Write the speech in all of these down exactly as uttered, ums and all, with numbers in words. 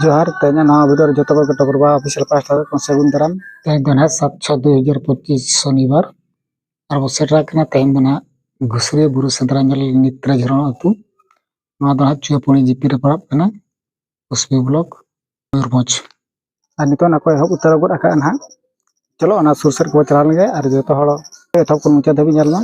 ᱡᱚᱦᱟᱨ, ᱛᱮᱦᱮᱧᱟᱜ ᱱᱟᱣᱟ ᱵᱷᱤᱰᱤᱭᱳ ᱨᱮ ᱡᱚᱛᱚ ᱠᱚᱜᱮ ᱴᱚᱯᱚᱨ ᱵᱟ ᱚᱯᱷᱤᱥᱤᱭᱟᱞ ᱯᱟᱦᱴᱟ ᱥᱮᱫ ᱠᱷᱚᱱ ᱥᱟᱹᱜᱩᱱ ᱫᱟᱨᱟᱢ᱾ ᱛᱮᱦᱮᱧ ᱫᱚ ᱱᱟᱦᱟᱜ ᱥᱟᱛ ᱪᱷᱚ ᱫᱩᱭ ᱦᱟᱡᱟᱨ ᱯᱚᱸᱪᱤᱥ ᱥᱚᱱᱤᱵᱟᱨ, ᱟᱨ ᱵᱚ ᱥᱮᱴᱮᱨ ᱟᱠᱟᱱᱟ ᱛᱮᱦᱮᱧ ᱫᱚ ᱱᱟᱦᱟᱜ ᱜᱷᱩᱥᱨᱤᱭᱟᱹ ᱵᱩᱨᱩ ᱥᱮᱸᱫᱽᱨᱟ ᱧᱮᱞ ᱱᱤᱛᱨᱟ ᱡᱷᱚᱨᱚᱱ ᱟᱹᱛᱩ᱾ ᱱᱚᱣᱟ ᱫᱚ ᱱᱟᱦᱟᱜ ᱪᱩᱭᱟᱯᱩᱱᱤ ᱡᱤᱯᱤ ᱨᱮ ᱯᱟᱲᱟᱜ ᱠᱟᱱᱟ, ᱠᱩᱥᱵᱤ ᱵᱞᱚᱠ, ᱢᱚᱭᱩᱨᱵᱷᱚᱸᱡᱽ᱾ ᱟᱨ ᱱᱤᱛᱚᱜ ᱚᱱᱟ ᱠᱚ ᱮᱦᱚᱵ ᱩᱛᱟᱹᱨ ᱜᱚᱫ ᱟᱠᱟᱫᱼᱟ ᱱᱟᱦᱟᱜ᱾ ᱪᱚᱞᱚ ᱚᱱᱟ ᱥᱩᱨ ᱥᱮᱫ ᱠᱚ ᱪᱟᱞᱟᱣ ᱞᱮᱱᱜᱮ ᱟᱨ ᱡᱚᱛᱚ ᱦᱚᱲ ᱮᱛᱚᱦᱚᱵ ᱠᱷᱚᱱ ᱢᱩᱪᱟᱹᱫ ᱫᱷᱟᱹᱵᱤᱡ ᱧᱮᱞ ᱢᱟ᱾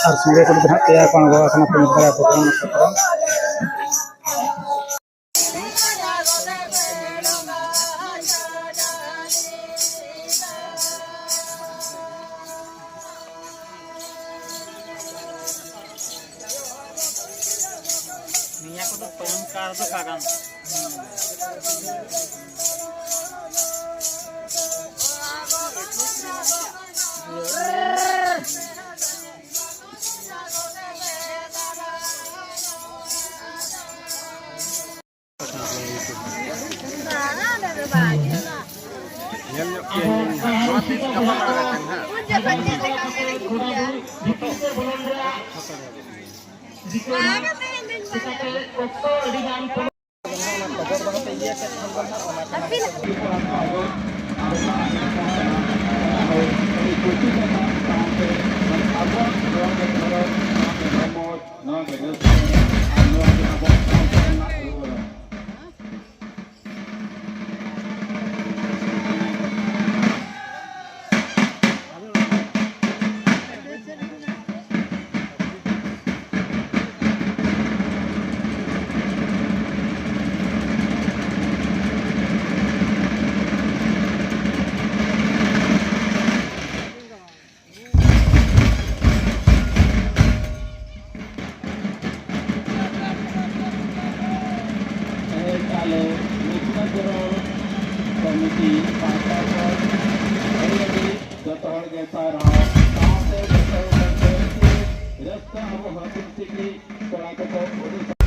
ᱟᱨ ᱥᱚᱸᱜᱮ ᱠᱚᱫᱚ ᱦᱟᱸᱜ ᱯᱮᱭᱟ ᱠᱚ ᱟᱬᱜᱚ ᱟᱠᱟᱱᱟ, ᱯᱨᱚᱢᱳᱫ ᱫᱟᱫᱟ ᱛᱟᱠᱚ᱾ ᱱᱤᱭᱟᱹ ᱠᱚᱫᱚ ᱛᱚᱞᱚᱝ ᱠᱟᱨ ᱫᱚ ᱠᱟᱨᱚᱱ᱾ ᱧᱮᱞ ᱧᱚᱜ ᱯᱮᱭᱟᱧ ᱤᱧ ᱦᱟᱸᱜ᱾ ᱱᱚᱣᱟ ᱛᱮ ᱜᱟᱯᱟᱞ ᱢᱟᱨᱟᱣ ᱠᱟᱛᱮ ᱦᱟᱸᱜ᱾ ᱛᱟᱦᱞᱮ ᱢᱤᱫᱴᱟᱝ ᱜᱚᱲᱚ ᱠᱚᱢᱤᱴᱤ ᱯᱟᱦᱴᱟ ᱠᱷᱚᱱ ᱟᱹᱰᱤ ᱟᱹᱰᱤ ᱡᱚᱛᱚ ᱦᱚᱲ ᱜᱮ ᱥᱟᱨᱦᱟᱣ, ᱥᱟᱶᱛᱮ ᱡᱚᱛᱚ ᱦᱚᱲ ᱜᱮ ᱨᱟᱹᱥᱠᱟᱹ ᱟᱵᱚ ᱦᱟᱹᱛᱤ ᱥᱤᱠᱲᱤ ᱠᱚᱲᱟ ᱠᱚᱠᱚ ᱩᱫᱩᱜ